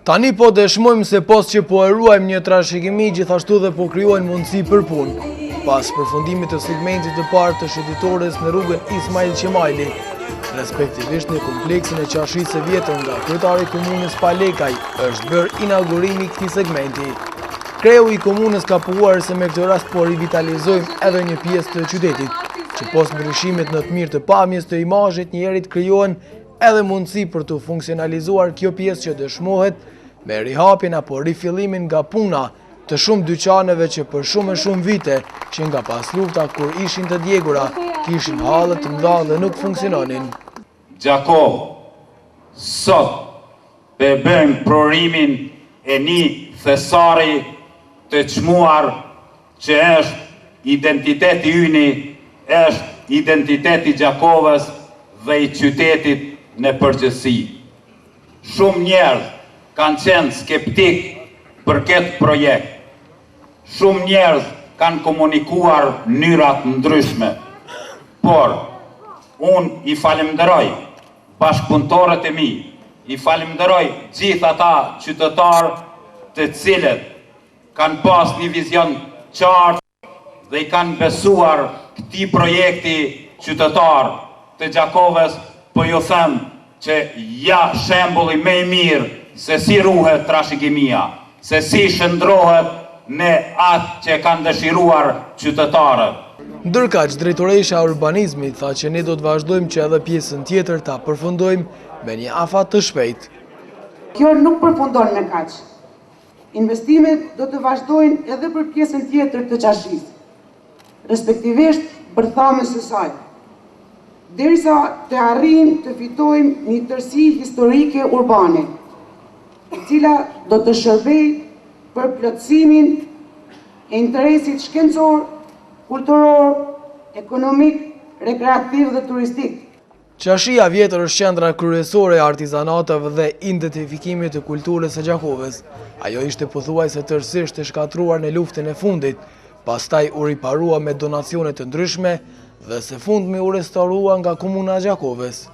Tani po dëshmojmë se pos që po e ruajmë një trashëgimi gjithashtu dhe po krijojmë mundësi për punë. Pas përfundimit të segmentit të parë të shëtitores në rrugën Ismail Qemajli, respektivisht në kompleksin e Çarshisë së Vjetër nga kryetari i komunës Pal Lekaj, është bërë inaugurimi i këtij segmenti. Kreu i komunës ka pohuar se me këtë rast po rivitalizojmë edhe një pjesë të qytetit, që pos ndryshimit në të mirë të pamjes të imazhit njëherit krijohen Edhe mundësi për t'u funksionalizuar kjo pjesë që dëshmohet me rihapjen apo rifillimin nga puna të shumë dyqaneve që për shumë e shumë vite që nga paslufta kur ishin të djegura, kishin halle të mëdha dhe nuk funksiononin. Gjakovë, sot pe bëjmë prurimin e ni thesari të çmuar që është identiteti yni, është identiteti i Gjakovës dhe i qytetit në përgjithësi. Shumë njerëz kanë qenë skeptik për këtë projekt. Shumë njerëz kanë komunikuar mënyra të ndryshme. Por, unë i falënderoj bashkëpunëtorët e mi, i falënderoj gjithë ata qytetarë të cilët Kanë pas një vizion qartë dhe i kanë besuar këtij projekti qytetarë të Gjakovës, po ju them që ja shembulli më i mirë se si ruhet trashëgimia, se si shndërrohet në atë që e kanë dëshiruar qytetarët. Ndërkaq, drejtoresha e Urbanizmit tha që ne do të vazhdojmë që edhe pjesën tjetër ta përfundojmë me një afat të shpejtë. Kjo nuk përfundon me kaq. Investimet do të vazhdojnë edhe për pjesën tjetër të Çarshisë, respektivisht bërthamës së saj, derisa të arrijmë të fitojmë një tërësi historike urbane, e cila do të shërbejë për plotësimin e interesit shkencor, kulturor, ekonomik, rekreativ dhe turistik. Çarshia e Vjetër është qendra kryesore e artizanateve dhe identifikimit të kulturës së Gjakovës. Ajo ishte pothuajse tërësisht e shkatërruar në luftën e fundit, pastaj u riparua me donacione të ndryshme dhe së fundmi u restaurua nga Komuna e Gjakovës.